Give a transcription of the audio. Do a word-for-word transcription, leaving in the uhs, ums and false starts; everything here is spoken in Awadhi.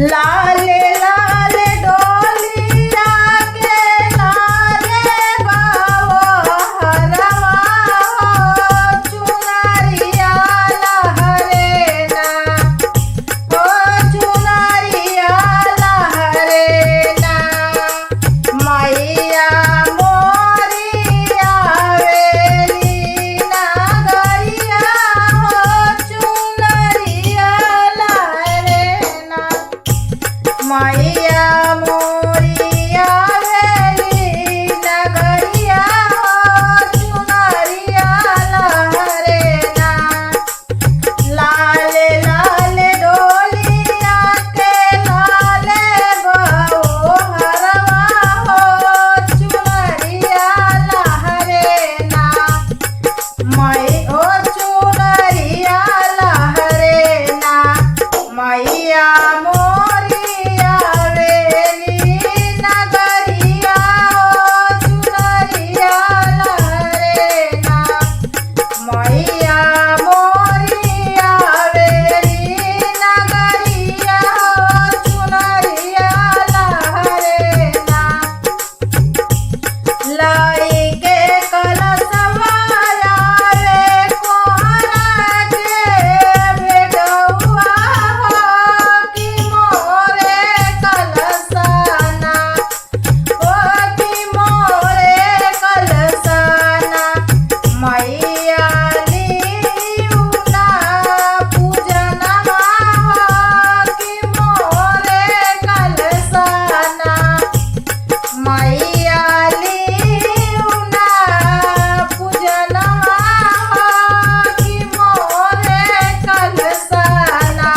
लाल लाल डोलिया के लाल बाबो हरवा हो, चुनरिया लहरे ना, ओ चुनरिया लहरे ना, मैया मोरी आवेली नगरिया हो, चुनरिया लहरे ना। मैया मोरी आवेली नगरिया हो, चुनरिया लहरे ना। लाल लाल डोलिया के लाल बाबो हरवा हो, चुनरिया लहरे ना। मई ओ चुनरिया लहरे ना, मैया मोरी आवेली नगरिया ओ चुनरिया लहरे ना, मैया मोरी आवेली नगरिया ओ चुनरिया लहरे ना। लइके कलशवा आवे कोहरा के बेटउआ हो कि मोरे कलशना, हो कि मोरे कलशना, मैया लिउना पूजनवा हो कि मोरे कलशना। मैया लिउना पूजनवा हो कि मोरे कलशना।